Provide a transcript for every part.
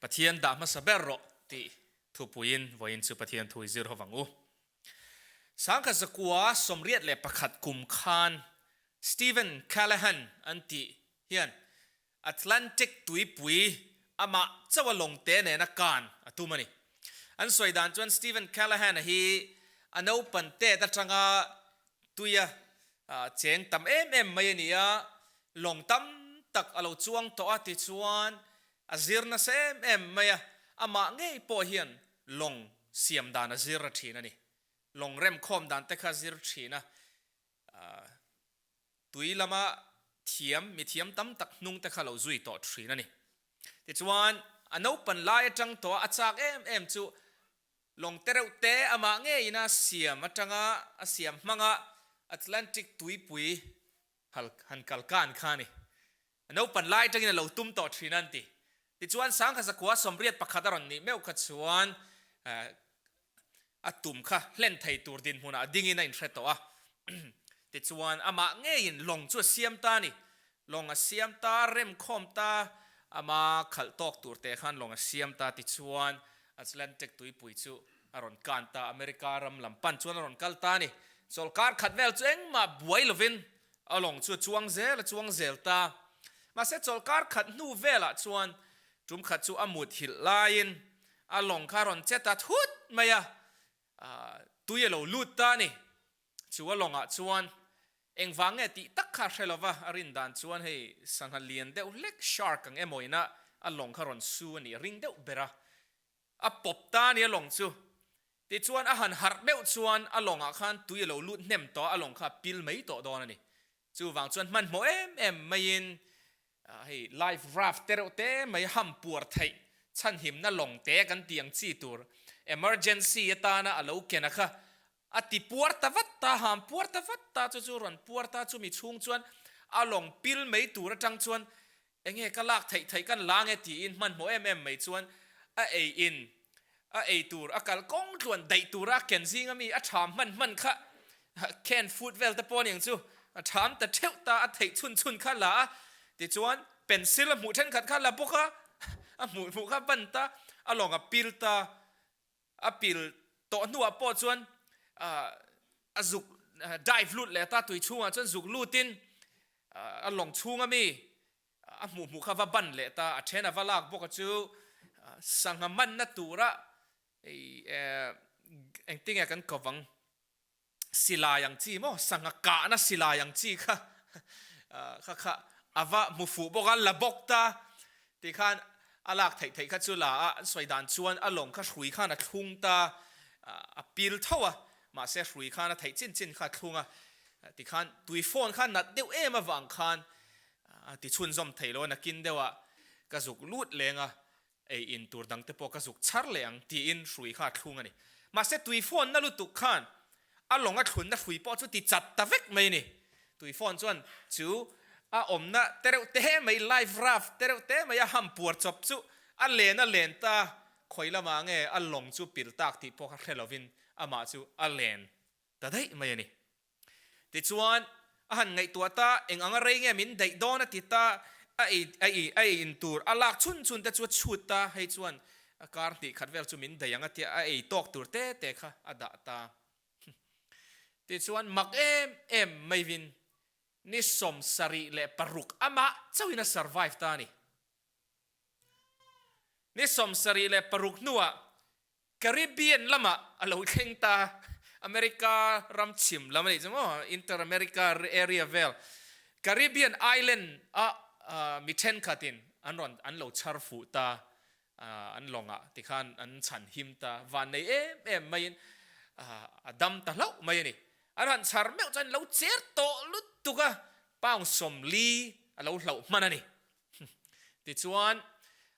Pathian dah hmasa ber rawh tih thupuiin vawiin chu Pathian thu i zir ho vang u. Sangkhat zakua 81 kum khan Stephen Callahan an tih hian Atlantic tuipui amah chauha lawngte nena kan a tum a ni. An sawi dan chuan Stephen Callahan-a hi a naupan tet atanga tuia cheng tam em em mai a ni a, lawng tam tak a lo chuang tawh a tichuan a zir nasa em em mai a, amah ngei pawh hian lawng siam dan a zir a thin a ni. Lawng remkhawm dan te kha a zir thin a. Tui lama thiam, mi thiam tam tak hnung te kha lo zui tawh thin a ni. Tichuan, a naupan lai atang tawh a chak em em chu lawng te reuh te amah ngeiin a siam atanga a siam hmanga Atlantic tuipui han kal kan kha a ni. A naupan lai atangin a lo tum tawh thin a an ti. Tichuan Sangha zakua 81 a rawn nih meuh kha chuan a tum kha hlen thei tur dinhmunah a dingin a inhre tawh a. Tichuan amah ngeiin lawng chu a siam ta a ni. Lawng a siam ta, remkhawm ta, ama khalh tawk tur teh khan lawng a siam ta. Tichuan Atlantic tuipui chu a rawn kan ta, America ram lam pan chuan a rawn kal ta a ni. Chawlhkar khat vel chu engmah buai lovin A lawng chu a chuang zel a chuang zel ta. Mahse chawlhkar khat hnu velah chuan tum khat chu a mut hilh laiin a lawng kha a rawn che ta thut mai a, tui a lo lut ta a ni. Chu a lawngah chuan engvang nge tih tak kha a hre lova, a rin dan chuan hei sangha lian deuh hlek shark ang emawina a lawng kha rawn su a nih a ring deuh ber a. A pawp ta a ni a lawng chu. Tichuan a han harh meuh chuan a lawngah khan tui a lo lut hnem tawh a, a lawng kha a pil mai tawh dawn a ni. Chuvang chuan hmanhmawh em em maiin hei life raft te reuh te mai ham puar theih chhanhimna lawng te kan tih ang chi tur emergency atana a lo ken a kha a ti puar ta vat ta, ham puar ta vat ta chu chu rawn puar ta chumi chhung chuan a lawng pil mai tur atang chuan Enge ka lak theih theih kan la nge tiin hmanhmawh em em mai chuan a ei in a ei tur a kal kawng tluan daih tura a ken zing ami a tham hman hman kha canned food vel te pawh aniang chu a tham ta theuh ta a theih chhun chhun kha la a tichuan pencil a hmuh thenkhat kha la bawk a a hmuh hmuh kha ban ta a lawng a pil ta A pil tawh hnuah pawh chuan a zuk dive lut leh ta, tui chhungah chuan zuk lutin a lawng chhunga mi a hmuh hmuh kha va ban leh ta, a then a va lak bawk a chu sangha manna tura engtinge kan ko vang. Silai ang chi maw? Sangha kahna silai ang chi kha kha kha a va hmu fuh bawk a, la bawk ta tih khan a lak theih theih kha chu la a, an sawi dan chuan a lawng kha hrui khan a thlung ta, a pil tho a, mahse hrui khan a theih chin chin kha a thlung a, tikhan tui phone kha nat deuh em avang khan a ti chhunzawm thei lo a, nakin deuhah ka zuk lut leng a, Ei in tur dang te pawh ka zuk chhar leh ang tiin hrui kha a thlung a ni. Mahse tui fawnna lutuk khan a lawng a thlunna hrui pawh chu ti chat ta vek mai a ni. Tui fawn chuan chu a awmna te reuh te mai, life raft te reuh te mai a ham puar chawp chu a len a len ta, khawi lamah nge a lawng chu pil tak tih pawh kha hre lovin amah chu a len ta daih mai a ni. Tichuan, a han ngaihtuah ta, eng anga rei nge min daih dawn a ti ta, a ei a ei a ei in tur a lak chhun chhun te chu a chhut ta, hei chuan a kar hnih khat vel chu min daih ang a tia a ei tawk tur te te kha a dah ta. Tichuan, mak em em maivin ni 76 amah chauhin a survive ta a ni. Ni 76 hnuah Caribbean lamah a lo thleng ta, America ram chhim lam a nih chu maw, Inter-America area vel, Caribbean island a mi thenkhatin an rawn an lo chhar fuh ta, an lawngah tikhan an chhan him ta, van nei em em maiin a dam ta hlauh mai a ni. An han chhar meuh chuan lo cher tawh lutuk a, pound 40 a lo hlauh hman a ni. Tichuan,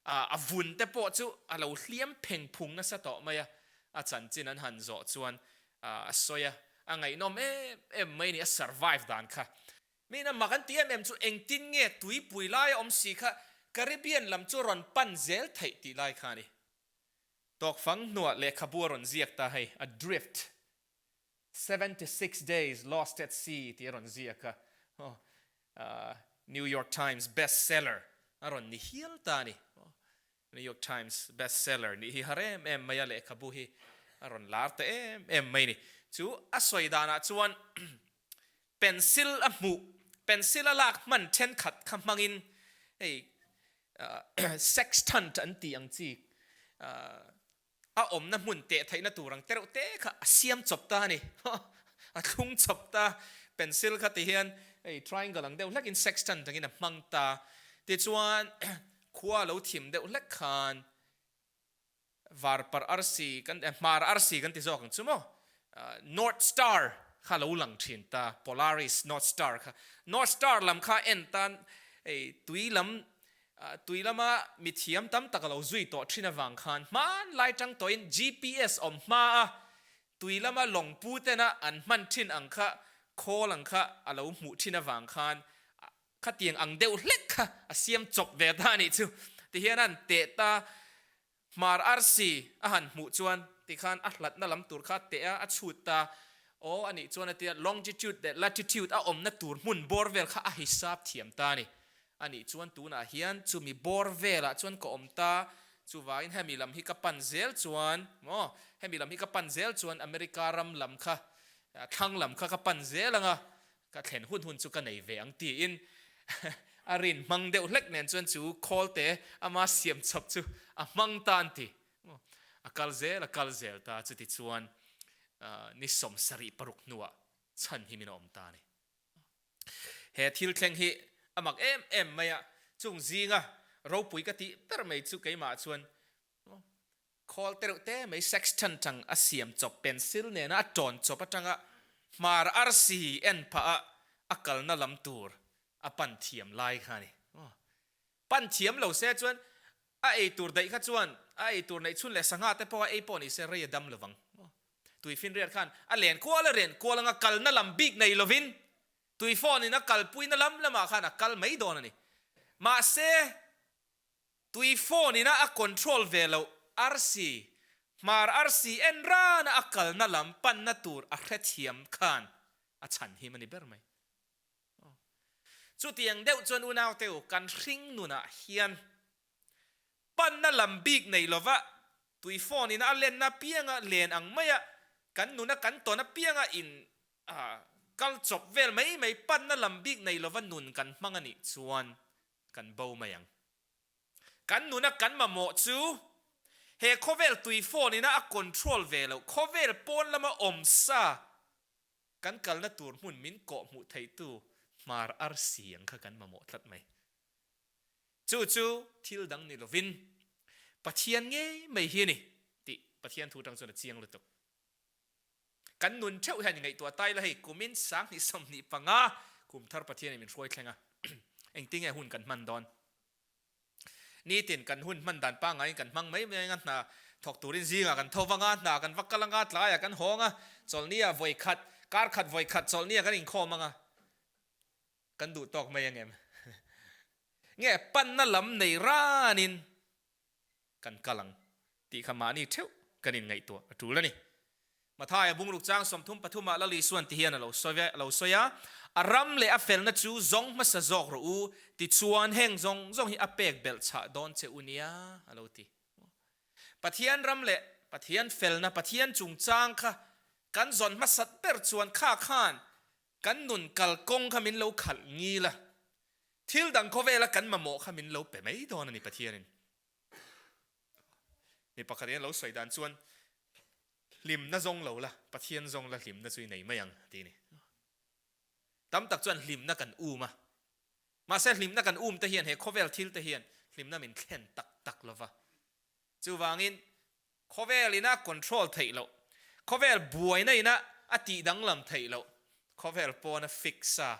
a vun te pawh chu a lo hliam pheng phung nasa tawh mai a, a chanchin an han zawh chuan a sawi a, a ngaihnawm em em mai a ni, a survive dan kha. Miin a mak an ti em em chu engtin nge tuipui laia awm si kha Caribbean lam chu rawn pan zel theih tih lai kha a ni. Tawkfang hnuah lehkhabu a rawn ziak ta hei, Adrift. 76 Days Lost at Sea tih a rawn ziak a, New York Times best seller a rawn ni hial ta a ni. New York Times best seller nih hi har em em mai a, lehkhabu hi a rawn lar ta em em mai ni. Chu a sawi danah chuan pencil a hmuh, pencil a lak hman thenkhat kha hmangin hei sextant an tih ang chi a awmna hmun teh theihna tur ang tereuh te kha a siam chawp ta a ni. A thlung chawp ta, pencil kha ti hian hei triangle ang deuh hlekin sextant angin a hmang ta. Tichuan khua lo thim deuh hlek khan varparh arsi kan hmar arsi kan ti zawk ang chu maw North Star kha lo lang thin ta, Polaris North Star kha. North Star lam kha en tan hei tui lam Tui lama mithiam tam tak a lo zui tawh thin avang khan hmanlai tang tawhin GPS awm hma a tui lama lawngpu tena an hman thin ang kha khawl ang kha a lo hmuh thin avang khan khatiang ang deuh hlek kha a siam chawp ve ta a nih chu. Tihian a han teh ta Hmar arsi a han hmuh chuan tikhan a hlatna lam tur kha a teh a, a chhut ta. Aw a nih chuan a tia, longitude leh latitude a awmna tur hmun bawr vel kha a hisap thiam ta a ni. A nih chuan tunah hian chumi bawr velah chuan ka awm ta, chuvangin hemi lam hi ka pan zel chuan, maw, hemi lam hi ka pan zel chuan America ram lam kha, thlang lam kha ka pan zel ang a, Ka thlen hun hun chu ka nei ve ang tiin a rin hmang deuh hlek nen chuan chu khawlte ama siam chawp chu a hmang ta an ti. A kal zel a kal zel ta chuti chuan ni 76 hnuah chhan hi min a awm ta a ni. He thil thleng hi a mak em em mai a, chung zinga ropui ka tih ber mai chu keimah chuan Khawl te reuh te mai sextant ang a siam chawp pencil nena a tawn chawp atanga hmar arsi en phah a a kalna lam tur a pan thiam lai kha a ni. Pan thiam lo se chuan a ei tur daih kha chuan a ei tur neih chhun leh sangha te pawh a ei pawh ni se rei a dam lovang. Tuifinriat khan a len kual a ren kual anga kalna lam bik nei lovin tuifawn in a kalpuina lam lamah khan a kal mai dawn a ni. Mahse. Tui phone ina a control ve loh arsi, hmar arsi en rana a kalna lam panna tur a hrethiam khan a chhan him a ni ber mai. Chutiang deuh chuan unaute u kan hring nunah hian panna lam bik nei lova tui phone ina a lenna apianga len ang maia kan nuna kan tawn apianga in kal chawp vel mai mai panna lam bik nei lova nun kan hmang a nih chuan kan bo mai ang. Kan nuna kan mamawh chu he khawvel tui phone ina a control ve loh khawvel pawn lama awm sa kan kalna tur hmun min kawh hmuh theitu hmar arsi ang kha kan mamawh tlat mai. Chu chu thil dang ni lovin Pathian ngei mai hi a ni tih Pathian thu atang chuan a chiang lutuk. Kan nun theuh hian i ngaihtuah tai la hei kumin 2025 kum thar Pathianin min hruai thleng a, engtinge hun kan hman dawn? Nitin kan hun hman dan pangaiin kan hmang mai mai anga hna thawk turin zingah kan tho vang a, hna kan va kal anga, tlaiah kan hawng a, chawlhniah vawi khat, kar khat vawi khat chawlhniah kan inkhawm anga, kan duh tawk mai angem? Nge panna lam nei ranin kan kal ang tih kha mahni theuh kan inngaihtuah a tul a ni. Mathaia bungruk chang 33 ah Lal Isuan ti hian a lo sawi a, A ram leh a felna chu zawng hmasa zawk rawh u, tichuan heng zawng zawng hi a pek belh chhah dawn che u nia, a lo ti. Pathian ram leh Pathian felna, Pathian chungchang kha kan zawn hmasat ber chuan kha khan kan nun kalkawng kha min lo khalh ngil a, Thil dang khawvela kan mamawh kha min lo pe mai dawn a ni Pathianin. Mi pakhat in a lo sawi dan chuan hlimna zawng lo la, Pathian zawng la hlimna chu i nei mai ang ti a ni. Tam tak chuan hlimna kan um a, mahse hlimna kan um te hian he khawvel thil te hian hlimna min thlen tak tak lo va. Chuvangin khawvel ina control theih loh, khawvel buaina ina a tih danglam theih loh, khawvel pawn a fix a,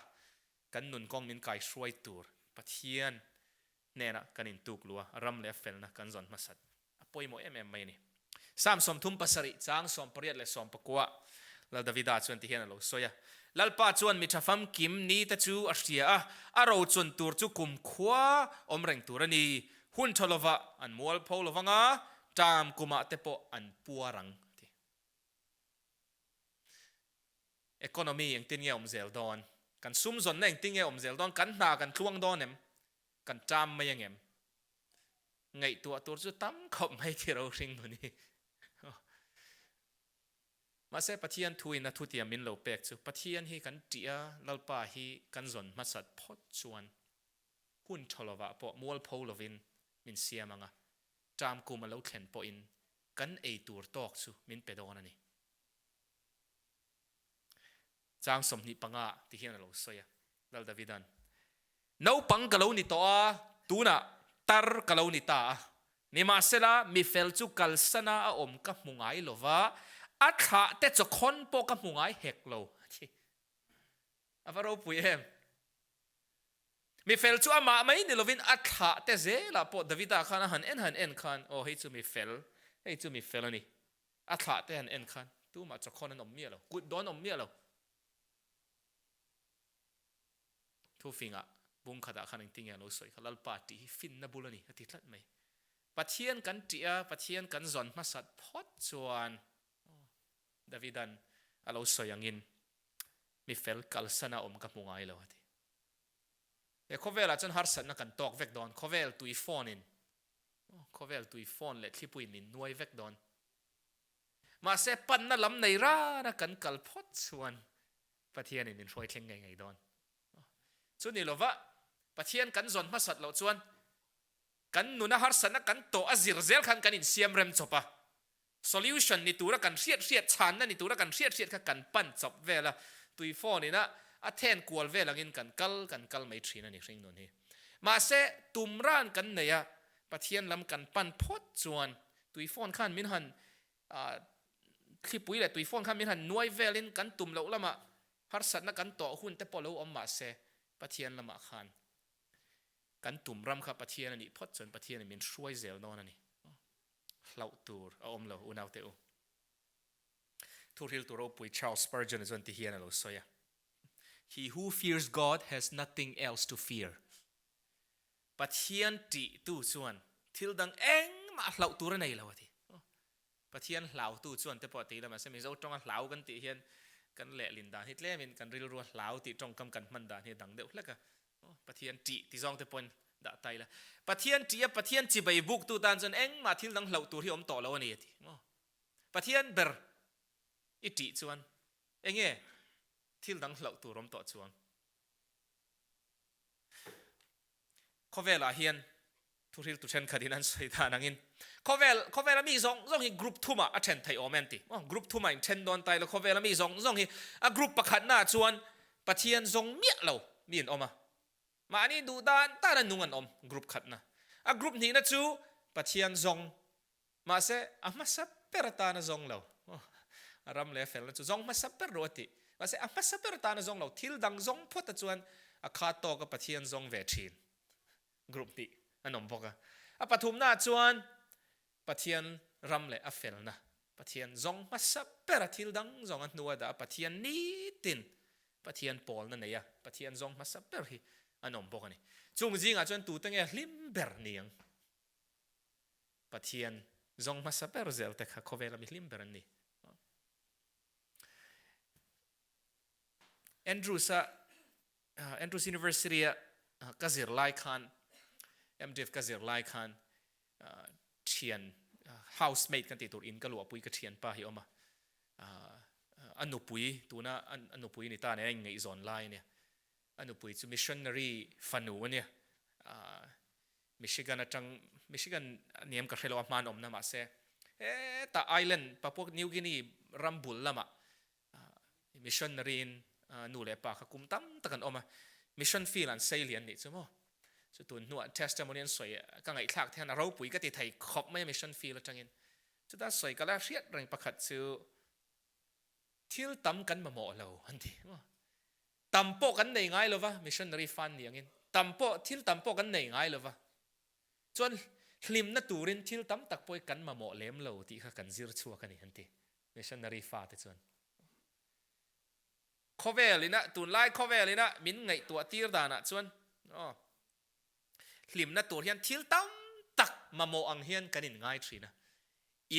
Kan nun kawng min kai hruai tur Pathian hnenah kan intuk lu a, ram leh a felna kan zawn hmasat a pawimawh em em mai a ni. Psalm 37 chang 18 leh 19 Lal Davida chuan ti hian a lo sawi a, Lalpa chuan mi tha famkim ni te chu a hria a, a rochun tur chu kumkhua awm reng tur a ni. Hun tha lovah an mualpho lovang a, ṭam kumah te pawh an puar ang, a ti. Economy engtin nge awm zel dawn? Kan sum zawnna engtin nge awm zel dawn? Kan hna kan tluang dawn em? Kan ṭam mai angem? Ngaihtuah tur chu tam khawp mai thi ro hring nun hi. Mahse Pathian thuin a thutiam min lo pek chu Pathian hi kan ṭih a, Lalpa hi kan zawn hmasat phawt chuan hun ṭha lovah pawh mualpho lovin min siam ang a, ṭam kum a lo thlen pawhin kan ei tur tawk chu min pe dawn a ni. Chang 25 ti hian a lo sawi a, Lal Davidan, Naupang ka lo ni tawh a, tunah tar ka lo ni ta a. Nimahsela, mi fel chu kalsana a awm ka hmu ngai lo va, a thlah te chawkhawn pawh ka hmu ngai hek lo, a ti. A va ropui em! Mi fel chu amah mai ni lovin a thlah te zelah pawh Davida khan a han en han en khan, Aw, hei chu mi fel, hei chu mi fel a ni. A thlah te han en khan tumah chawkhawn an awm miah lo, kut dawn an awm miah lo. Thufingah bung khatah khan engtin nge a lo sawi kha, Lalpa tih hi finna bul a ni a ti tlat mai. Pathian kan tih a, Pathian kan zawn hmasat phawt chuan Davidan a lo sawi angin mi fel kalsana awm ka hmu ngai lo a ti. He khawvelah chuan harsatna kan tawk vek dawn, khawvel tui phone in, khawvel tui phone leh thlipuiin min nuai vek dawn. Mahse panna lam nei rana kan kal phawt chuan Pathianin min hruai thleng ngei ngei dawn. Chu ni lova Pathian kan zawn hmasat loh chuan kan nuna harsatna kan tawh a zir zel khan kan insiam rem chawp a. Solution ni tura kan hriat hriat, chhanna ni tura kan hriat hriat kha kan pan chawp vel a, tui phone ina a then kual vel angin kan kal kan kal mai thin a ni hring nun hi. Mahse tum ran kan nei a, Pathian lam kan pan phawt chuan tui phone khan min han Thlipui leh tuifawn khan min han nuai velin kan tum loh lamah harsatna kan tawh hun te pawh lo awm mah se Pathian lamah khan kan tum ram kha Pathian a nih phawt chuan Pathianin min hruai zel dawn a ni. Hlauh tur a awm lo unaute u. Thuhriltu ropui Charles Spurgeon chuan ti hian a lo sawi a, He who fears God has nothing else to fear. Pathian ṭihtu chuan thil dang engmah hlauh tur a nei lo a ti. Pathian hlautu chuan te pawh a ti la, mahse Mizo ṭawnga hlau kan tih hian kan lehlin dan hi tlemin kan rilrua hlau tih ṭawngkam kan hman dan hi a dang deuh hlek a. Pathian ṭih ti zawng te pawhin dah ta ila. Pathian ṭih a Pathian chibei buktu tan chuan engmah thil dang hlauh tur hi awm tawh lo a ni a ti. Pathian ber i ṭih chuan enge thil dang hlauh tur awm tawh chuang? Khawvelah hian thuhriltu thenkhatin an sawi dan angin khawvel khawvela mi zawng zawng hi group thumah a then theih awm e an ti. Group thumah in then dawn ta ila khawvela mi zawng zawng hi a group pakhatnaah chuan Pathian zawng miah lo mi an awm a. Mahni duh dan dana nung an awm group khatna. A group hnihna chu Pathian zawng Mahse, a hmasa ber atan a zawng lo. A ram leh a felna chu zawng hmasa ber rawh a ti. Mahse, a hmasa ber atan a zawng lo. Thil dang zawng phawt a chuan a kha tawk a Pathian zawng ve thin. Group hnih an awm bawk a. A pathumnaah chuan Pathian ram leh a felna, Pathian zawng hmasa ber a thil dang zawng a hnua dah a Pathian nitin Pathian pawlna nei a Pathian zawng hmasa ber hi an awm bawk a ni. Chung zingah chuan tute nge hlim ber ni ang? Pathian zawng hmasa ber zel te kha khawvela mi hlim ber an ni. Andrews a Andrews University a ka zir lai khan MDiv ka zir lai khan thian housemate kan tih tur in ka luahpui ka thian pa hi awm a a nupui tuna a nupui ni ta nen a inngaihzawn lai ania a nupui chu missionary fanu ania Michigan atang Michigan aniam ka hrelo a hman awmna mahse hetah island Papua New Guinea ram bul lamah missionary in nu leh pa kha kum tam tak an awm a mission field an sei lian nih chu maw chu tun hnuah testimony an sawi ka ngaihthlak te hian a ropui ka ti thei khawp mai a mission field atangin chuta sawi ka la hriat reng pakhat chu thil tam kan mamawh lo an ti maw Tam pawh kan nei ngai lova, missionary fan ni angin tam pawh, thil tam pawh kan nei ngai lova. Chuan hlimna turin thil tam tak pawh hi kan mamawh lem lo tih kha kan zir chhuak a ni an ti, missionary fate chuan. Khawvel ina, tunlai khawvel ina min ngaihtuah tir danah chuan aw, Hlimna tur hian thil tam tak mamawh ang hian kan inngai thin a.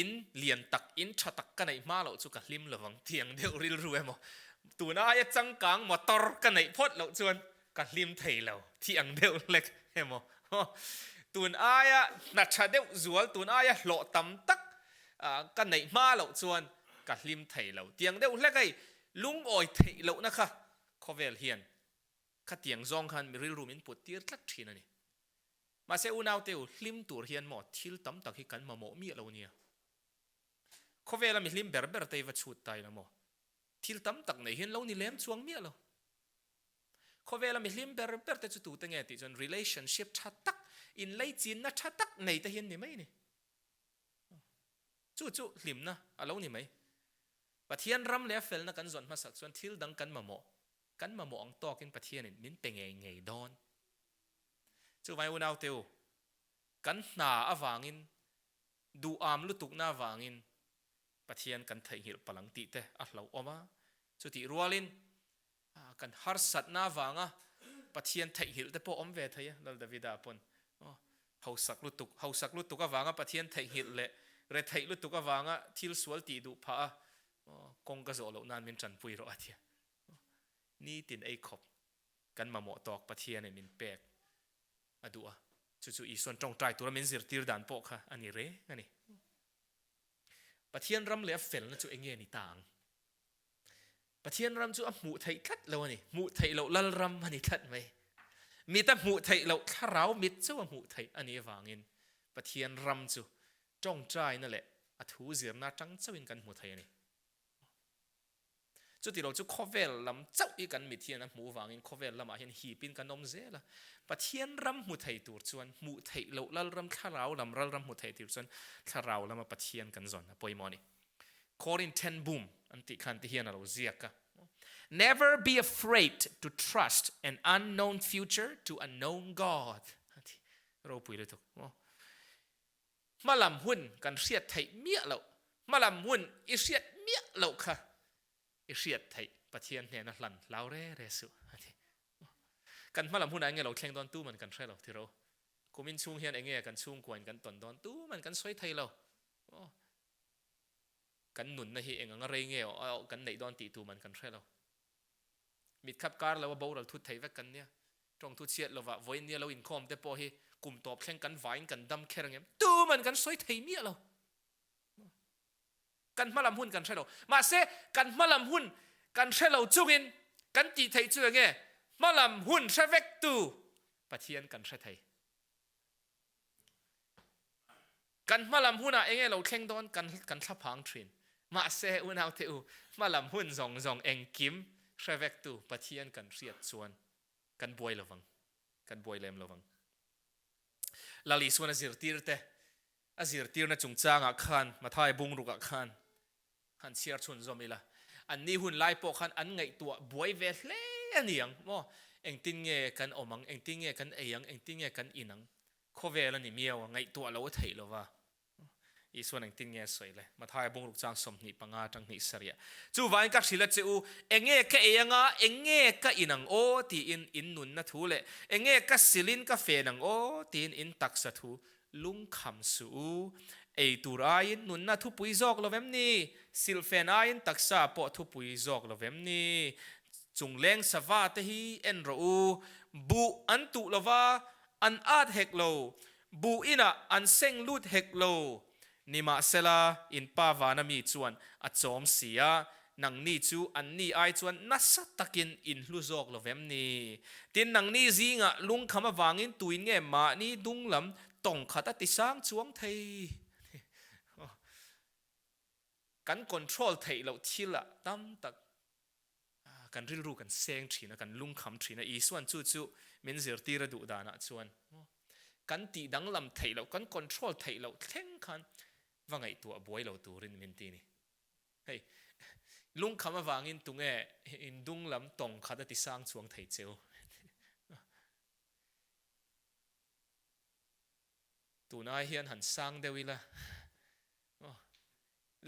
In lian tak, in tha tak ka neih hma loh chu ka hlim lovang tiang deuh rilru emaw, tun aia changkang motor ka neih phawt loh chuan ka hlim thei lo thi ang deuh hlek emaw. Tun aia hna tha deuh zual, tun aia hlawh tam tak ka neih hma loh chuan ka hlim thei lo. Tiang deuh hlek hei lungawi theih lohna kha khawvel hian khatiang zawng khan mi rilru min put tir tlat thin a ni. Mahse unaute u, hlim tur hian maw thil tam tak hi kan mamawh miah lo nia. Khawvela mi hlim ber ber te hi va chhut ta ila maw? Thil tam tak nei hian lo ni lem chuang miah lo. Khawvela mi hlim ber ber te chu tute nge tih chuan relationship tha tak, inleichinna tha tak nei te hian ni mai ni. Chu chu hlimna a lo ni mai. Pathian ram leh a felna kan zawn hmasak chuan thil dang kan mamawh, kan mamawh ang tawkin Pathianin min pe ngei ngei dawn. Chuvangin unaute u, kan hna avangin, duham lutukna avangin Pathian kan theihnghilh palh ang tih te a hlauhawm a, chutih rualin kan harsatna avanga Pathian theihnghilh te pawh awm ve thei a, Lal Davida pawn hausak lutuk, hausak lutuk avanga Pathian theihnghilh leh retheih lutuk avanga thil sual tih duh phah a, kawng ka zawh loh nan min tanpui rawh a ti a. Nitin ei khawp kan mamawh tawk Pathianin min pek a duh a, chu chu Isuan tawngtai tura min zirtir dan pawh kha a ni reng a ni. Pathian ram leh a felna chu enge ni ta ang? Pathian ram chu a hmuh theih tlat lo a ni. Hmuh theih loh lal ram a ni tlat mai. Mit a hmuh theih loh thlarau mit chauh a hmuh theih a nih avangin Pathian ram chu tawngtaina leh a thu zirna atang chauhin kan hmu thei a ni. Chuti lo chu khawvel lam chauh hi kan mit hian a hmuh vangin khawvel lamah hian hipin kan awm zel a. Pathian ram hmu thei tur chuan hmuh theih loh lalram thlarau lam ralram hmu thei tur chuan thlarau lama Pathian kan zawn a pawimawh a ni. Corrie ten Boom an tih khan ti hian a lo ziak a. Never be afraid to trust an unknown future to a known God. A ti ropui lutuk. Hmalam hun kan hriat theih miah loh, hmalam hun i hriat miah loh kha i hriat theih Pathian hnena hlan hlau re re suh a ti. Kan hmalam hunah enge lo thleng dawn tuman kan hre lo ti ro. Kumin chhung hian enge kan chhungkuain kan tawn dawn tuman kan sawi thei lo. Kan nunna hi eng anga rei nge kan neih dawn tih tuman kan hre lo. Mit khat kar lo a boral thut thei vek kan nia. Tawngthu chhiat lovah vawiin nia lo inkhawm te pawh hi kum tawp thleng kan vaiin kan dam kher ang em? Tuman kan sawi thei miah lo. Kan hmalam hun kan hre lo. Mahse, kan hmalam hun kan hre lo chungin kan tih theih chu enge? Hmalam hun hre vektu Pathian kan hre thei. Kan hmalam hunah enge lo thleng dawn kan kan thlaphang thin. Mahse, unaute u, hmalam hun zawng zawng engkim hre vektu Pathian kan hriat chuan kan buai lovang, kan buai lem lovang. Lal Isuan a zirtirte a zirtirna chungchangah khan Mathai bungrukah khan Han chhiar chhunzawm ila, anni hun lai pawh khan an ngaihtuah buai ve hle a ni ang maw? Engtin nge kan awm ang, engtin nge kan ei ang, engtin nge kan in ang? Khawvel a ni miau a, ngaihtuah lo a theih lo va. Isuan engtin nge a sawi le? Mathaia bungruk chang 25 atang hnih sarih. Chuvangin ka hrilh a che u, enge ka ei anga, enge ka in ang aw tiin in nunna thu leh enge ka silin ka fen ang aw tiin in taksa thu Lungkham suh u. Ei tur aiin nunna thupui zawk lo vem ni? Silhfen aiin taksa pawh thupui zawk lo vem ni? Chungleng sava te hi en rawh u. Buh an tuh lo va, an at hek lo. Buh inah an seng lut hek lo. Nimahsela, in pa vana mi chuan a chawm si a, Nangni chu anni ai chuan nasa takin in hlu zawk lo vem ni? Tin, nangni zingah lungkham avangin tuin nge mahni dung lam tawng khat a ti sang chuang thei? Kan control theih loh thil ah tam tak kan rilru kan seng thin a, kan lungkham thin a, Isuan chu chu min zirtir a duh danah chuan kan tih danglam theih loh, kan control theih loh thleng khan va ngaihtuah buai lo turin min ti a ni. Hei, lungkham avangin tunge in dung lam tawng khat a ti sang chuang thei cheu? Tunai hian han sang deuh ila,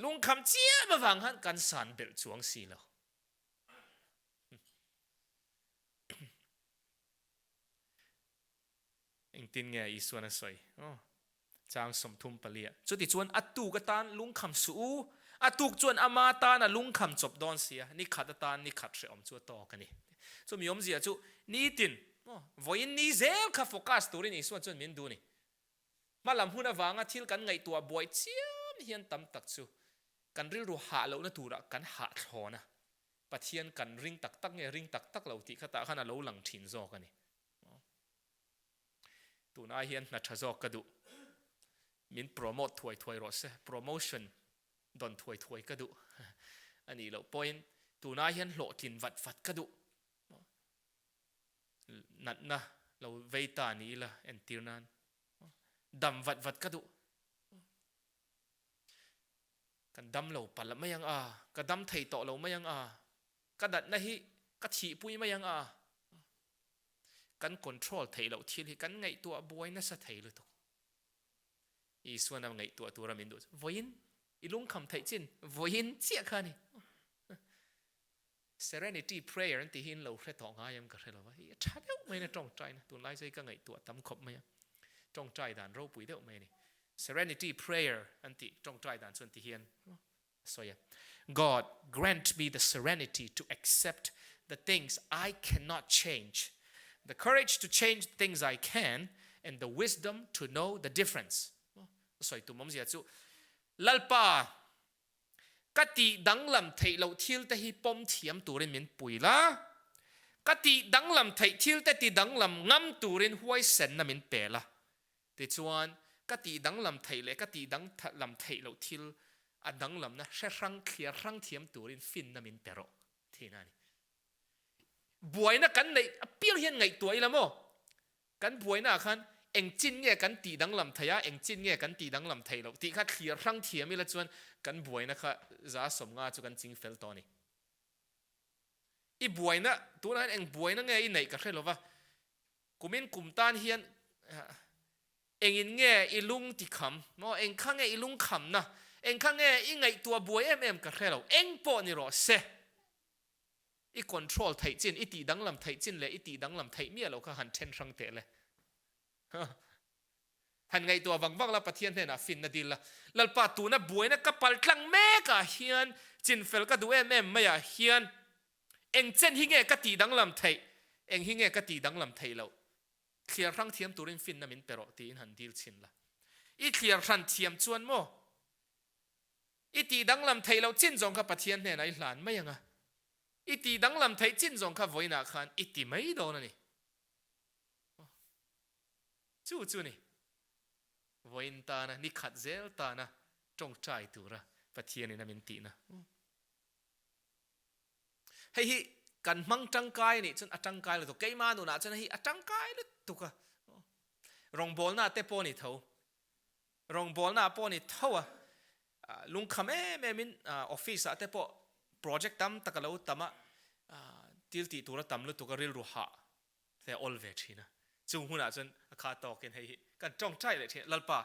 lungkham chiam avang khan kan san belh chuang si lo. Engtin nge Isuan a sawi? Aw, chang 34 ah. Chutichuan a tuk atan lungkham suh u, a tuk chuan ama tan a lungkham chawp dawn si a, ni khat atan ni khat hrehawm chu a tawk a ni. Chumi awmzia chu nitin, aw, vawiin ni zel kha focus turin Isuan chuan min duh a ni. Hmalam hun avanga thil kan ngaihtuah buai chiam hian tam tak chu kan rilru hah lohna turah kan hah thlawn a, Pathian kan ring tak tak nge ring tak tak lo tih kha tah khan a lo lang thin zawk a ni. Tunah hian hna tha zawk ka duh. Min promote thuai thuai rawh se, promotion dawn thuai thuai ka duh a nih loh pawhin tunah hian hlawhtlin vat vat ka duh. Natna lo vei ta ni ila entir nan dam vat vat ka duh. Kan dam lo palh mai ang a, ka dam thei tawh lo mai ang a, ka natna hi ka thihpui mai ang a. Kan control theih loh thil hi kan ngaihtuah buai nasa thei lutuk. Isuan a ngaihtuah tura min duh chu vawiin i lungkham theih chin vawiin chiah kha a ni. Serenity prayer an tih hi in lo hre tawh ngai em ka hre lo va, hi a tha deuh mai a tawngtai na, tunlai chu hei ka ngaihtuah tam khawp mai a, tawngtai dan ropui deuh mai a ni. Serenity prayer an tih tawngtai dan chuan ti hian a sawi a, God grant me the serenity to accept the things I cannot change, the courage to change the things I can and the wisdom to know the difference. A sawi tum awmzia chu Lalpa Ka tih danglam theih loh thil te hi pawm thiam turin min pui la, ka tih danglam theih thil te ti danglam ngam turin huaisenna min pe la. Tichuan, ka tih danglam theih leh ka tih danglam theih loh thil a danglamna hre hrang thliar hrang thiam turin finna min pe rawh, tihna a ni. Buaina kan neih apiang hian ngaihtuah ila maw? Kan buainaah khan eng chin nge kan tih danglam theih a, eng chin nge kan tih danglam theih loh tih kha thlir hrang thiam ila chuan kan buaina kha 150 chu kan ching fel tawh a ni. I buaina, tunah hian eng buaina nge i neih ka hre lova, kumin kum tan hian engin nge i lung ti kham maw, eng kha nge i lung khamna, eng kha nge i ngaihtuah buai em em ka hre lo, eng pawh ni rawh se. I control theih chin, i tih danglam theih chin leh i tih danglam theih miah loh kha han then hrang teh le. Han ngaihtuah vang vang la, Pathian hnenah finna dil la, Lalpa tuna buaina ka pal tlang mek ah hian chinfel ka duh em em mai ah hian eng chen hi nge ka tih danglam theih, eng hi nge ka tih danglam theih loh, thliar hrang thiam turin finna min pe rawh tiin han dil chhin la. I thliar hran thiam chuan maw? I tih danglam theih loh chin zawng kha Pathian hnenah i hlan mai ang a, i tih danglam theih chin zawng kha vawiinah khan i ti mai dawn a ni. Chu chu ni, vawiin tana, ni khat zel tana tawngtai tura Pathianin a min tihna. Hei hi kan hmang tangkai a nih chuan a tangkai lutuk. Keimah nunah chuan hei a tangkai lutuk a. Rawngbawlna te pawh a ni tho. Rawngbawlna pawh a ni tho a. Lungkham em em in office ah te pawh project tam tak a lo tam a, thil tih tur a tam lutuk a rilru hah te a awl ve thin a. Chung hunah chuan a kha tawkin hei hi kan tawngtai leh thin a, Lalpa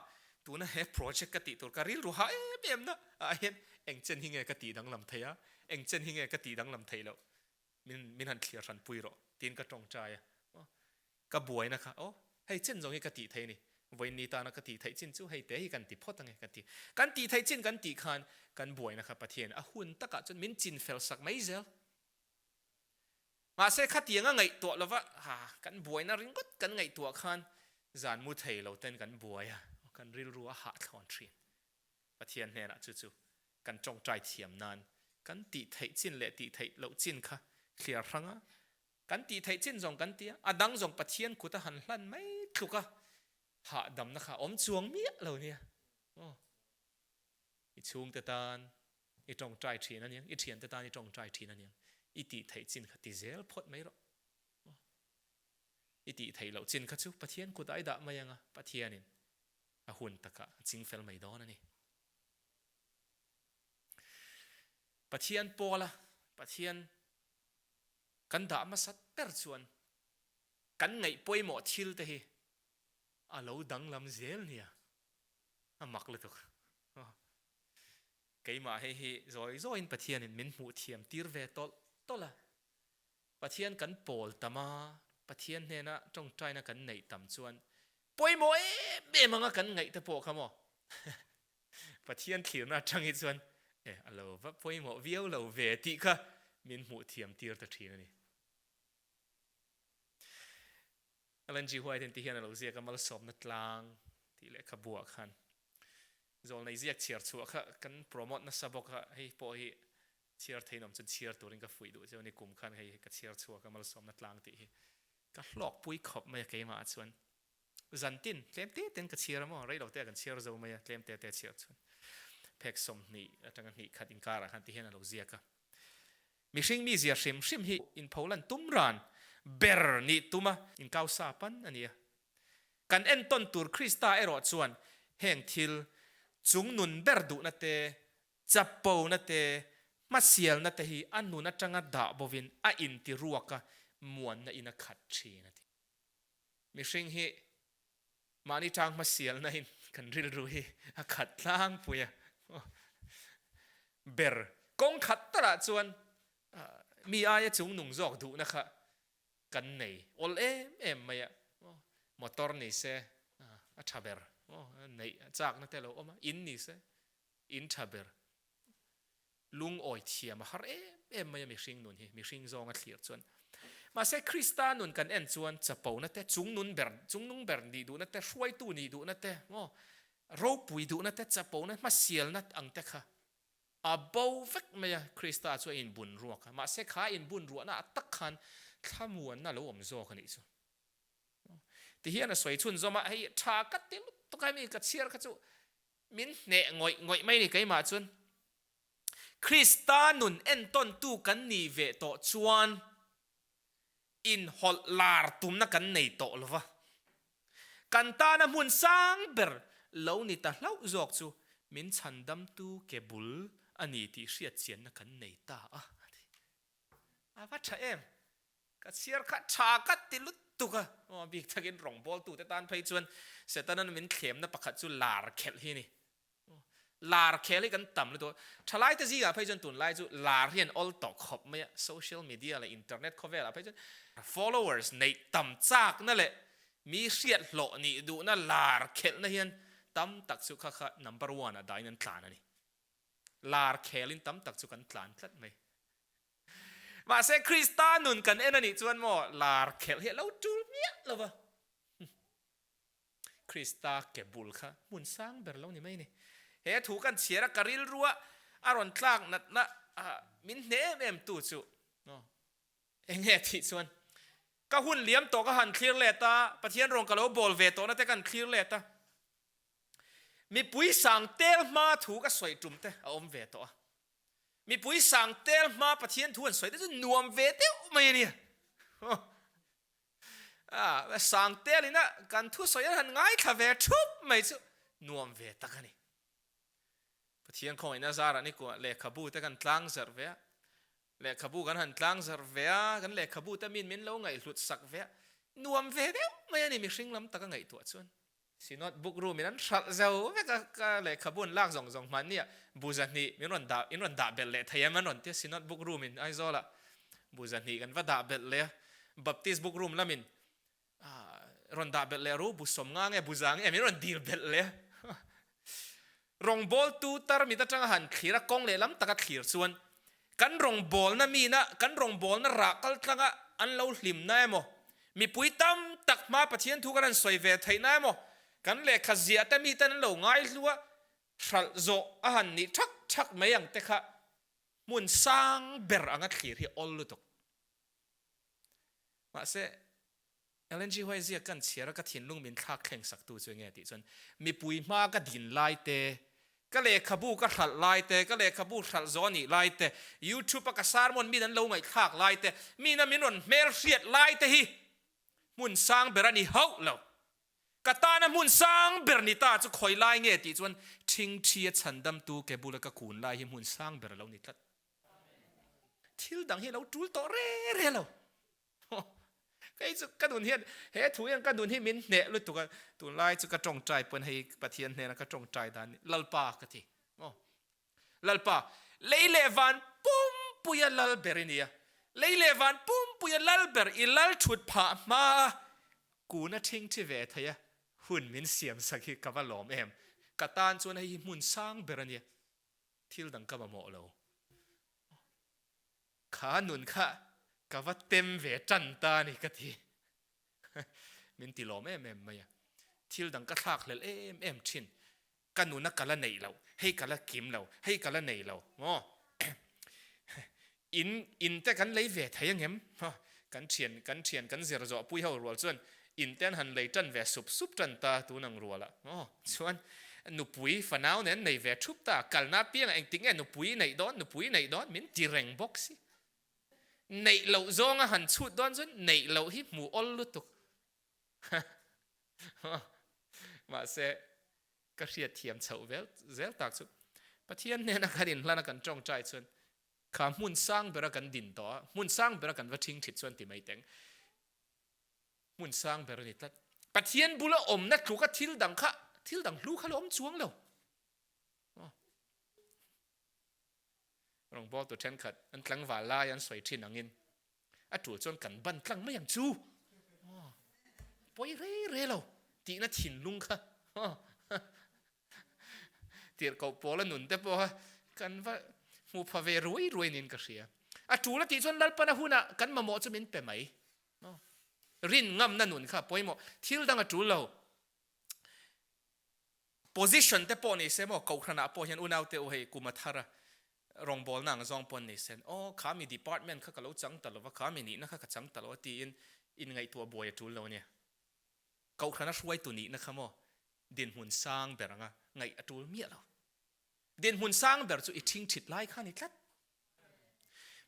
tuna he project ka tih tur ka rilru hah em em na ah hian eng chen hi nge ka tih danglam thei a, eng chen hi nge ka tih danglam theih loh min min han thliar hran pui rawh tiin ka tawngtai a. Ka buaina kha aw hei chen zawng hi ka tih thei a ni, vawiin tana ka tih theih chin chu hei te hi kan ti phawt ange kan ti. Kan tih theih chin kan tih khan kan buaina kha Pathian a hun takah chuan min chin fel sak mai zel. Mahse khatiang a ngaihtuah lova ha kan buaina ringawt kan ngaihtuah khan zan mu thei lo ten kan buai a, kan rilru a hahthlawn thin. Pathian hnenah chu chu kan tawngtai thiam nan kan tih theih chin leh tih theih loh chin kha thliar hrang a, Kan tih theih chin zawng kan ti a, a dang zawng Pathian kut a han hlan mai tluk a, hahdamna kha a awm chuang miah lo nia. Aw. I chhungte tan i tawngtai thin a niang, i thiante tan i tawngtai thin a niang, i tih theih chin kha ti zel phawt mai rawh. Aw. I tih theih loh chin kha chu Pathian kutah i dah mai ang a, Pathianin a hun takah a ching fel mai dawn a ni. Pathian pawla Pathian Kan dah hmasat ber chuan kan ngaih pawimawh thil te hi a lo danglam zel nia, a mak lutuk. Keimah hei hi zawi zawiin Pathianin min hmuh thiam tir ve tawlh tawlh a. Pathian kan pawl tam a, Pathian hnena tawngtaina kan neih tam chuan pawimawh em em anga kan ngaih te pawh kha maw? Pathian thlirna atang hi chuan e a lo va pawimawh viau lo ve tih kha min hmuh thiam tir ta thin a ni. Ellen G. White in ti hian a lo ziak a, malsawmna tlang. tih lehkhabuah khan zawlnei ziak chhiar chhuah kha kan promote nasa bawk a, hei pawh hi chhiar thei nawm chuan chhiar turin ka fuih duh cheu a ni, kum khan hei ka chhiar chhuak a malsawmna tlang tih hi ka hlawkpui khawp mai a keimah chuan zan tin tlem te ten ka chhiar a maw rei lo te ah kan chhiar zo mai a tlem te te chhiar chuan phek 20 atanga hnih khat inkarah khan ti hian a lo ziak a. Mihring mizia hrim hrim hi inpholan tum ran ber nih tuma inkausa pan a ni a. Kan entawn tur Krista erawh chuan heng thil chungnun ber duhna te, chapona te, hmasialna te hi a nun atanga dah bovin a intiruak a, muanna in a khat thin a ti. Mihring hi Mahni tang hmasialna in kan rilru hi a khat tlangpui a, ber kawng khat takah chuan mi aia chungnung zawk duhna kha kan nei awl em em mai a, motor ni se a tha ber, neih chakna te lo awm a, in ni se in tha ber. Lungawi thiam a har em em mai a mihring nun hi, mihring zawng a thlir chuan. Mahse Krista nun kan en chuan chapona te, chungnun ber, chungnung ber nih duhna te, hruaitu nih duhna te, maw, ropui duhna te, chapona, hmasialna ang te kha a bo vek mai a, Krista chu a inbun ruak a. Mahse kha inbun ruahna ah tak khan thlamuanna a lo awm zawk a nih chu. Tihian a sawi chhunzawm a, hei tha ka ti lutuk a hemi ka chhiar kha chu Min hneh ngawih ngawih mai ni keimah chuan Krista nun entawntu kan nih ve tawh chuan inhawlh lar tumna kan nei tawh lo va. Kan tana hmun sang ber lo ni ta hlauh zawk chu min chhandamtu ke bul a ni tih hriatchianna kan nei ta a, a ti. A va tha em? Ka chhiar kha tha ka ti lutuk a, aw bik takin rawngbawltute tan phei chuan Setana min thlemna pakhat chu lar khelh hi a ni. Lar khel hi kan tam lutuk a, thalaite zingah phei chuan tunlai chu lar hi an awl tawh khawp mai a, social media leh internet khawvelah phei chuan followers neih tam chakna leh mi hriat hlawh nih duhna lar khelhna hian tam tak chu kha kha number one ah dahin an tlan a ni. Lar khelin tam tak chu kan tlan tlat mai. Mahse Krista nun kan en a nih chuan maw lar khelh hi a lo tul miah lo va. Krista ke bul kha hmun sang ber lo ni mai ni. He thu kan chhiar a ka rilrua a rawn tlak natna min hne em em tu chu eng nge tih chuan ka hun liam tawh ka han thlir let a, Pathian rawn ka lo bawl ve tawhna te kan thlir let a. Mipui sang tel hma thu ka sawi tum te a awm ve tawh a. Mipui sang tel hma Pathian thu an sawi te chu nuam ve deuh mai a nia. Ah, sang tel ina kan thu sawi an han ngaithla ve thup mai chu nuam ve tak a ni. Pathian khawngaihna zarah ni kuah lehkhabu te kan tlang zarh ve a, lehkhabu kan han tlang zarh ve a, kan lehkhabu te min min lo ngaihhlut sak ve a, nuam ve deuh mai a ni mihring lam taka ngaihtuah chuan. Synod book room in an hralh zo vek a, ka lehkhabu an lak zawng zawng hmanni ah bu zahnih min rawn dah in rawn dah belh leh thei em an rawn ti a, Synod book room in Aizawl ah bu zahnih kan va dah belh leh a, Baptist book room lamin rawn dah belh leh ru bu sawmnga nge bu za nge min rawn dil belh leh a. Rawngbawltu tarmit atanga han thlir a, kawng lehlam taka thlir chuan kan rawngbawlna mina kan rawngbawlna rah kal tlanga an lo hlimna emaw, mipui tam tak hma Pathian thu kan han sawi ve theihna emaw, kan lehkha ziah te miten an lo ngaihlu a, hralh zawh a han nih thak thak mai ang te kha hmun sang ber anga thlir hi awl lutuk. Mahse, LNG huai ziak kan chhiar a ka thinlung min thlak thleng sak tu chu enge tih chuan mipui hma ka din lai te, ka lehkhabu ka hralh lai te, ka lehkhabu hralh zawh a nih lai te, YouTube a ka sermon min an lo ngaihthlak lai te, mina min rawn hmelhriat lai te hi hmun sang ber a ni hauh lo. Ka tana hmun sang ber ni ta chu khawi lai nge tih chuan ṭhingṭhi a chhandamtu ke bula ka kun lai hi hmun sang ber a lo ni tlat. Thil dang hi a lo ṭul tawh re re lo. Kei chu ka nun hian he thu hian ka nun hi min hneh lutuk a, tunlai chu ka tawngtai pawn hei Pathian hnena ka tawngtai dan Lalpa ka ti. Aw Lalpa, lei leh van pumpuia lal ber i nia, lei leh van pumpuia lal ber i lal thut phah hma a kun a thingthi ve thei a, hun min siam sak hi ka va lawm em, ka tan chuan hei hi hmun sang ber a nia, thil dang ka mamawh lo. Kha nun kha ka va tem ve tan ta a ni ka ti. Min ti lawm em em mai a. Thil dang ka thlakhlelh em em thin. Ka nuna ka la neih loh, hei ka la kim lo, hei ka la nei lo maw? In in te kan lei ve thei angem? Kan thian kan thian kan zir zawh pui ho rual chuan in te an han lei tan ve sup sup tan ta tun ang rualah maw? Chuan nupui fanau nen nei ve thup ta, kalna apiangah engtik nge nupui neih dawn, nupui neih dawn min ti reng bawk si. Neih loh zawnga han chhut dawn chuan neih loh hi hmuh awl lutuk. Mahse, ka hriat thiam chhoh vel zel tak chu Pathian hnena kan inhlan a kan tawngtai chuan kha hmun sang bera kan din tawh a, hmun sang bera kan va thing thit chuan ti mai teng. Hmun sang ber a ni tlat. Pathian bula awmna tluka thil dang kha thil dang hlu kha la awm chuang lo. Rawngbawltu thenkhat an tlangval lai an sawi thin angin a tul chuan kan ban tlang mai ang chu. Pawi rei rei lo tihna thinlung kha tirhkoh pawla nun te pawh kha kan va hmu pha ve ruai ruai niin ka hria. A tul a tih chuan Lalpana hunah kan mamawh chu min pe mai. Rin ngamna nun kha pawimawh. Thil dang a tul lo. Position te pawh ni se maw Kohhranah pawh hian unaute u hei kum a thar a, rawngbawlna ang zawng pawh an ni sen. Aw kha mi department kha ka lo chang ta lo va, kha mi nihna kha ka chang ta lo a tiin inngaihtuah buai a tul lo a nia. Kohhrana hruaitu nihna kha maw dinhmun sang ber anga ngaih a tul miah lo. Dinhmun sang ber chu i ṭhingṭhit lai kha a ni tlat.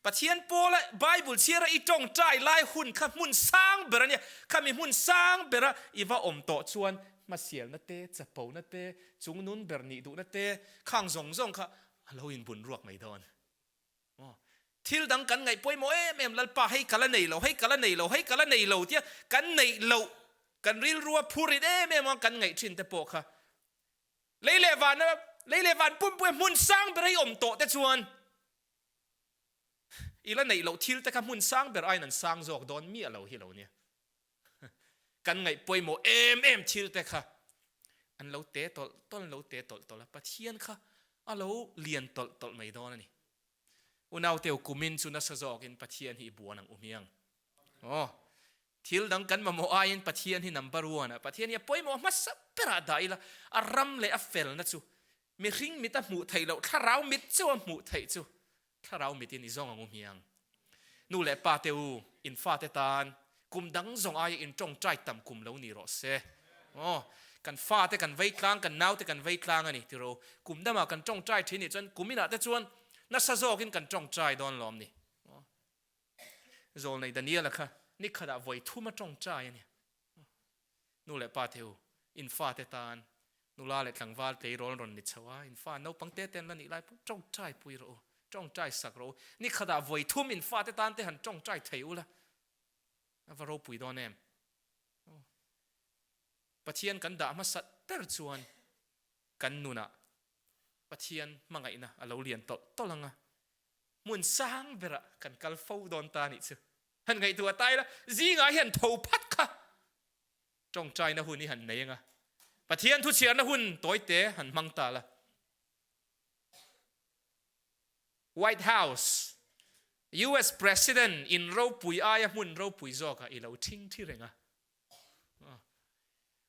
Pathian pawla Bible chhiara i tawngtai lai hun kha hmun sang ber a nia. Khami hmun sang bera i va awm tawh chuan hmasialna te, chapona te, chungnun ber nih duhna te, khang zawng zawng kha a lo inbun ruak mai dawn. Aw, thil dang kan ngaih pawimawh em em Lalpa hei ka la nei lo, hei ka la nei lo, hei ka la nei lo tia kan neih loh, kan rilrua phurit em em a kan ngaih thin te pawh kha Lei leh van a, lei leh van pumpui a hmun sang ber a i awm tawh te chuan i la neih loh thil te kha hmun sang ber aiin an sang zawk dawn miah lo hi lo nia. Kan ngaih pawimawh em em thil te kha an lo te tawlh tawlh, an lo te tawlh tawlh a, Pathian kha a lo lian tawlh tawlh mai dawn a ni. Unauteu kumin chu nasa zawkin Pathian hi i buan ang u hmiang. Aw, thil dang kan mamawh aiin Pathian hi number one a, Pathian hi a pawimawh hmasa berah dah ila, a ram leh a felna chu mihring mit a hmuh theih loh, thlarau mit chauh a hmuh theih chu thlarau mitin i zawng ang u hmiang. Nu leh pa te u, in fate tan kum dang zawng aia in tawngtai tam kum lo ni rawh se. Aw, kan fate kan vei tlang, kan naute kan vei tlang a ni tiro. Kum damah kan tawngtai thin nih chuan kum inah te chuan nasa zawkin kan tawngtai dawn lawm ni. Zawlnei Daniela kha nikhatah vawi thum a tawngtai a ni. Nu leh pa te u, in fate tan nula leh tlangval tleirawl rawn ni chho a, in fa naupang te te an la nih lai pawh tawngtai pui rawh u, tawngtai sak rawh u. Nikhatah vawi thum in fate tan te han tawngtai thei ula, a va ropui dawn em? Pathian kan dah hmasat ber chuan kan nunah Pathian hmangaihna a lo lian tawlh tawlh ang a, hmun sang berah kan kal fo dawn ta nih chu. Han ngaihtuah ta ila, zingah hian tho phat kha tawngtaina hun i han nei ang a, Pathian thuchhiarna hun tawite han hmang ta la. White House, US President in ropui aia hmun ropui zawkah i lo thingthi reng a.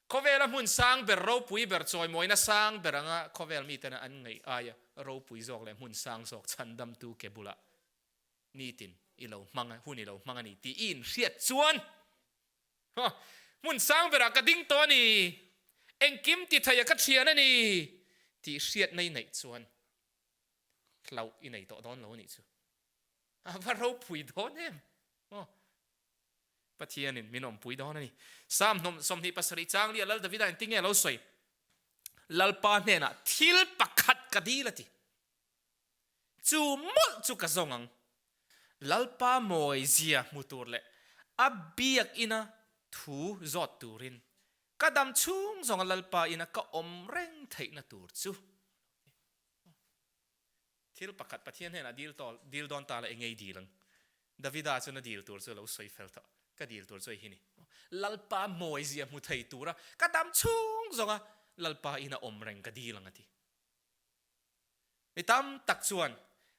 Khawvela hmun sang ber ropui ber chawimawina sang ber anga khawvel mitena an ngaih aia ropui zawk leh hmun sang zawk chhandamtu ke bulah nitin i lo hmang a, hun i lo hmang a ni tih i inhriat chuan hmun sang berah ka ding tawh a ni, engkim ti theia ka thian a ni tih hriatna i neih chuan hlauh i nei tawh dawn lo a nih chu. A va ropui dawn em! Pathianin min awmpui dawn a ni. Psalm hnawm 27 chang li a Lal Davida in tinge a lo sawi? Lalpa hnenah thil pakhat ka dil a ti. Chu mawlh chu ka zawng ang. Lalpa mawi zia hmu tur leh a biak ina thu zawt turin ka dam chhung zawnga Lalpa ina ka awm reng theihna tur chu. Thil pakhat Pathian hnenah dil tawh dil dawn ta la eng ngei dil ang? Davida chuan a dil tur chu a lo sawi fel tawh. Ka dil tur chu hei hi ni. Lalpa mawizia hmu thei tura ka dam chhung zawnga Lalpa ina awm reng ka dil ang a ti. Mi tam tak chuan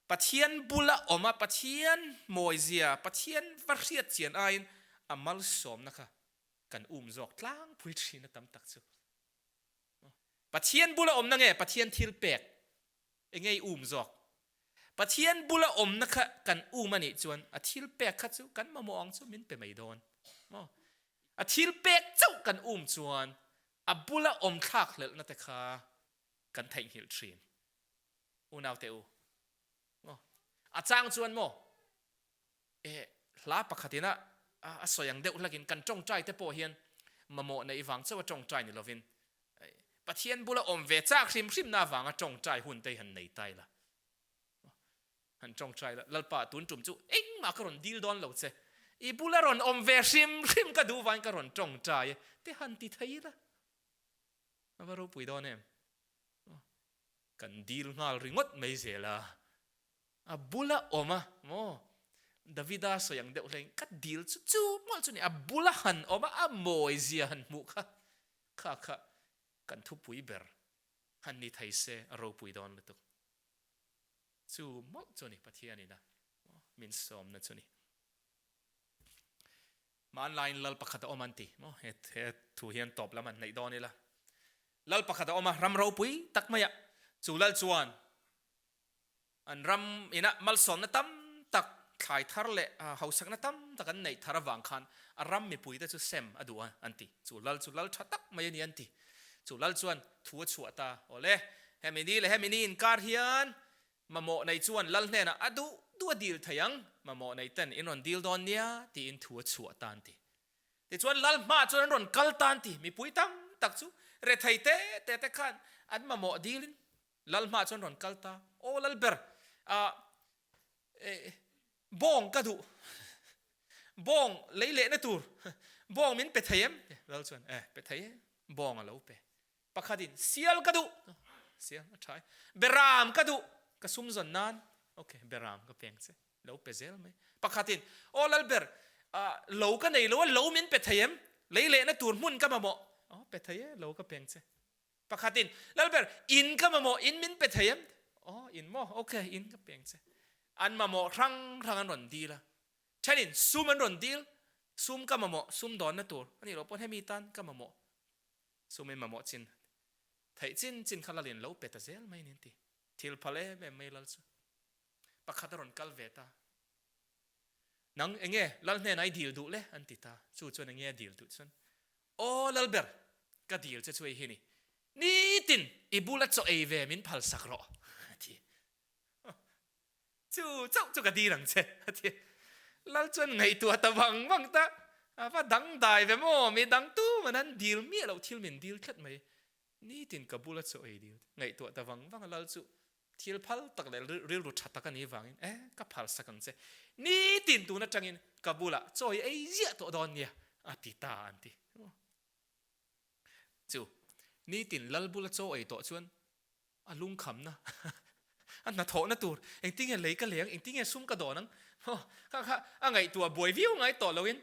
Pathian bula awm a, Pathian mawizia, Pathian va hriat chian aiin a malsawmna kha kan um zawk tlangpui thin a tam tak chu. Pathian bula awmna nge Pathian thil pek? Enge i um zawk? Pathian bula awmna kha kan um a nih chuan a thil pek kha chu kan mamawh ang chu min pe mai dawn maw? A thil pek chauh kan um chuan a bula awm thlak hlelhna te kha kan theihnghilh thin. Unaute u, maw? A chang chuan maw? Eh, hla pakhatin a a sawi ang deuh hlakin kan tawngtai te pawh hian mamawh neih vang chauh a tawngtai ni lovin Pathian bula awm ve chak hrim hrimna avanga tawngtai hun te hi han nei ta ila. Han tawngtai la, Lalpa tun tum chu engmah ka rawn dil dawn lo che, i bula rawn awm ve hrim hrim ka duh vangin ka rawn tawngtai e te han ti thei ila. A va ropui dawn em? Kan dil nghal ringawt mai zel a. A bula awm a, maw? Davida sawi ang deuh hlein ka dil chu chu mawlh chu ni, a bula han awm a, a mawi zia han hmuh kha, kha kha kan thupui ber han ni thei se a ropui dawn lutuk. Chu mawlh chu ni Pathianin a min sawmna chu ni. Hmanlaiin lal pakhat a awm an ti maw? He thu hian tawp lam han hnaih dawn ila. Lal pakhat a awm a, ram ropui tak maiah chu lal chuan An ram inah malsawmna tam tak, thlai thar leh hausakna tam tak an neih thar avang khan a ram mipuite chu sem a duh a, an ti. Chu lal chu lal tha tak mai a ni an ti. Chu lal chuan thu a chhuah ta, Awle, hemi ni leh hemi ni inkar hian mamawh nei chuan lal hnenah a duh duh a dil thei ang, mamawh nei ten in rawn dil dawn nia tiin thu a chhuah ta an ti. Tichuan lal hmaah chuan an rawn kal ta an ti. Mipui tam tak chu rethei te te te khan an mamawh dilin Lal hmaah chuan rawn kal ta, Aw lal ber, ah, eh, bawng ka duh, bawng lei lehna tur, bawng min pe thei em? Lal chuan, eh, pe thei e, bawng a lo pe. Pakhatin, sial ka duh, sial a tha e, beram ka duh, ka sum zawn nan, ok, beram ka peng che, lo pe zel mai. Pakhatin, aw lal ber, ah, lo ka nei lo a, lo min pe thei em? Lei lehna tur hmun ka mamawh, aw, pe thei e, lo ka peng che. Pakhatin, Lalber, in ka mamawh, in min pe thei em? Aw, in maw? Ok, in ka peng che. An mamawh hrang hrang an rawn dil a. Thenin sum an rawn dil, sum ka mamawh, sum dawnna tur a nih loh pawn hemi tan ka mamawh. Sum in mamawh chin theih chin chin kha Lalin lo pe ta zel mai nin ti. Thil phal em em mai Lal chu. Pakhat a rawn kal ve ta. Nang enge Lal hnenah i dil duh le? an ti ta. Chu chuan enge a dil duh chuan, Aw Lalber, ka dil che chu ei hi ni. Nitin i bula chaw ei ve min phal sak rawh, a ti. Chu chauh chu ka dil ang che, a ti. Lal chuan ngaihtuah ta vang vang ta, A va dangdai ve maw, mi dang tuman an dil miah loh thil min dil tlat mai. Nitin ka bula chaw ei dil ngaihtuah ta vang vang a, Lal chu Thil phal tak leh rilru tha tak a nih vangin e ka phal sak ang che. Nitin tun atangin ka bulah chaw i ei ziah tawh dawn nia a ti ta an ti. Chu nitin lal bula chaw ei tawh chuan a lungkhamna a hnathawhna tur engtinge lei ka lei ang engtinge sum ka dawn ang kha kha a ngaihtuah buai viau ngai tawh loin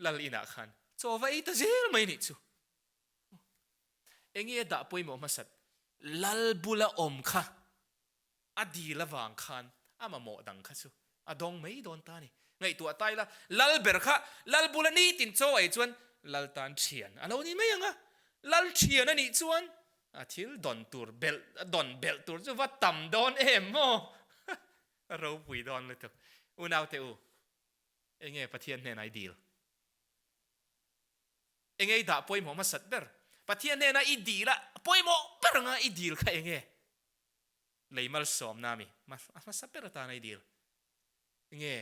lal inah khan chaw va ei ta zel mai nih chu. Enge dah pawimawh hmasat? Lal bula awm kha a dil avang khan a mamawh dang kha chu a dawng mai dawn ta a ni. Ngaihtuah ta ila, lal ber kha lal bula nitin chaw ei chuan lal tan thian a lo ni mai ang a. Lal thian a nih chuan a thil dawn tur belh, a dawn belh tur chu va tam dawn em maw? A ropui dawn lutuk. Unaute u, enge Pathian hnenah i dil? Enge i dah pawimawh hmasat ber? Pathian hnena i dil a pawimawh ber anga i dil kha enge? Lei malsawmna ami a hmasa ber atana i dil. Enge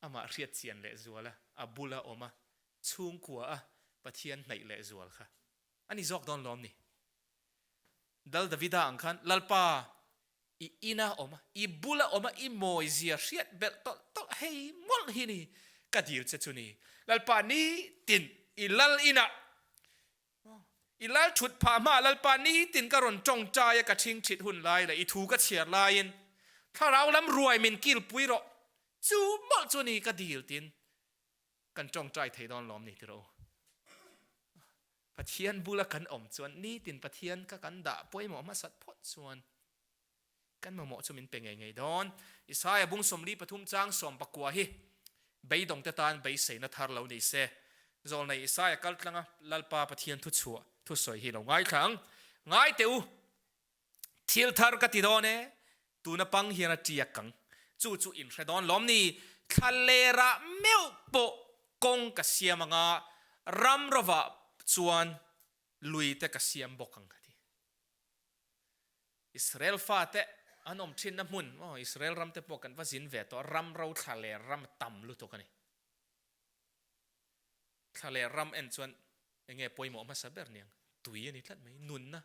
amah hriat chian leh zual a, a bula awm a, chhungkua a Pathian hnaih leh zual kha a ni zawk dawn lawm ni? Dal Davida ang khan Lalpa I ina awm a, i bula awm a, i mawizia hriat belh tawlh tawlh hei mawlh hi ni ka dil che chu ni. Lalpa nitin i lal inah, i lal thut phah hmaah Lalpa nitin ka rawn tawngtai a, ka thingthit hun lai leh i thu ka chhiar laiin thlarau lam ruai min kilpui rawh, chu mawlh chu ni ka dil tin Kan tawngtai thei dawn lawm ni tiraw u? Pathian bula kan awm chuan nitin Pathian kha kan dah pawimawh hmasat phawt chuan kan mamawh chu min pe ngei ngei dawn. Isaia bung 43 chang 19 hi beidawngte tan beiseina thar lo ni se. Zawlnei Isaia kal tlanga Lalpa Pathian thu chhuah. Thusawi hi lo ngaithla ang. Ngai teh u, thil thar ka ti dawn e, tuna pang hian a tiak ang. Chu chu in hre dawn lawm ni? Thla lerah meuh pawh kawng ka siam anga, ram rovah chuan lui te ka siam bawk ang a ti. Israel fate an awm thinna hmun, aw Israel ram te pawh kan va zin ve tawh, ram ro thla ler ram a tam lutuk a ni. Thla leh ram en chuan enge pawimawh hmasa ber niang? Tui a ni tlat mai, nunna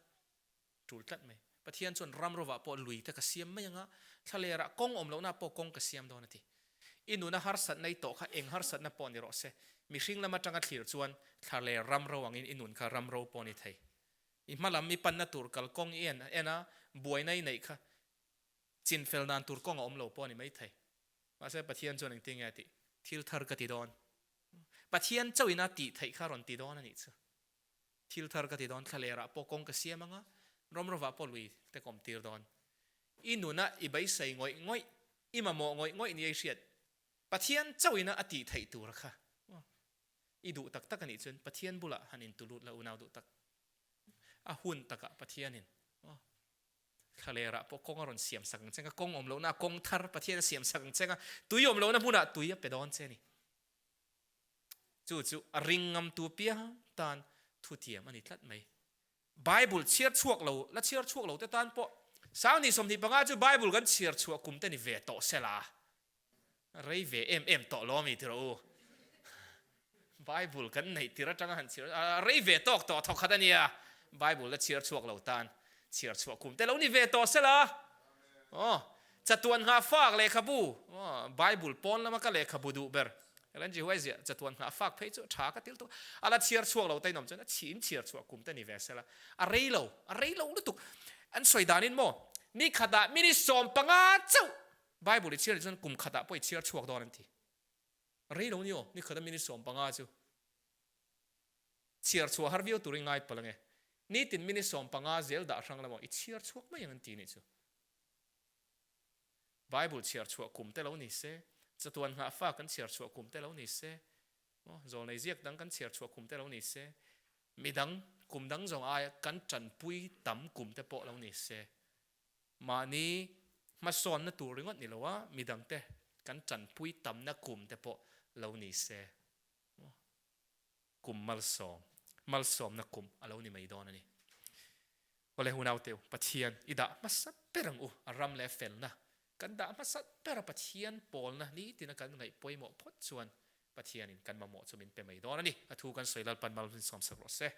tul tlat mai. Pathian chuan ram rovah pawh lui te ka siam mai anga, thla lerah kawng awm lohna pawh kawng ka siam dawn a ti. I nuna harsatna i tawh kha eng harsatna pawh ni rawh se, mihring lam atanga thlir chuan thla leh ram ro angin i nun kha ram ro pawh a ni thei. I hma lam i panna tur kalkawng i en en a, buaina i neih kha chinfel dan tur kawng a awm lo pawh a ni mai thei. Mahse Pathian chuan engtin nge a tih? Thil thar ka ti dawn. Pathian chauhin a tih theih kha rawn ti dawn a nih chu. Thil thar ka ti dawn, thlalerah pawh kawng ka siam anga, rawmrawvah pawh lui te ka awm tir dawn. I nuna i beisei ngawih ngawih, i mamawh ngawih ngawih nia i hriat. Pathian chauhin a tih theih tur kha i duh tak tak a nih chuan Pathian bulah han intulut la unau duh tak. A hun takah Pathianin Thlalerah pawh kawng a rawn siam sak ang cheng a, kawng awm lohna kawng thar Pathian a siam sak ang cheng a, tui awm lohna hmunah tui a pe dawn che a ni. Chu chu a ring ngamtu piang tan thutiam a ni tlat mai. Bible chhiar chhuak lo, la chhiar chhuak lo te tan pawh Sangni 25 chu Bible kan chhiar chhuah kum te ni ve tawh sela. Rei ve em em tawh lo ami tiraw u? Bible kan neih tir atanga han chhiar a rei ve tawk tawh thawk khat ania. Bible la chhiar chhuak lo tan chhiar chhuah kum te lo ni ve tawh sela. Aw, chatuan nghah fak lehkhabu, aw, Bible pawn lama ka lehkhabu duh ber. Ellen G. White ziah chatuan nghah fak phei chu tha ka til tuk. A la chhiar chhuak lo te inawm chuan a chhi in chhiar chhuah kum te ni ve sela. A rei lo, a rei lo lutuk. An sawi danin maw, ni khatah minute 15 chauh Bible i chhiar nih chuan kum khatah pawh i chhiar chhuak dawn an ti. Rei lo ni aw, ni khat a minute 15 chu chhiar chhuah har viau turin ngai palh ange. Nitin minute 15 zel dah hrang lamah i chhiar chhuak mai ang an ti nih chu. Bible chhiar chhuah kum te lo ni se, chatuan nghah fa kan chhiar chhuah kum te lo ni se, zawlnei ziak dang kan chhiar chhuah kum te lo ni se, midang kum dang zawng aia kan tanpui tam kum te pawh lo ni se, Mahni hmasawnna tur ringawt ni lo a, midangte kan tanpui tamna kum te pawh lo ni se. Kum malsawm, malsawmna kum a lo ni mai dawn a ni. Awle hunaute u, Pathian i dah hmasa ber ang u, a ram leh a felna kan dah hmasa ber a, Pathian pawlna nitina kan ngaih pawimawh phawt chuan Pathianin kan mamawh chu min pe mai dawn a ni. A thu kan sawi Lalpan malsawm sak rawh se.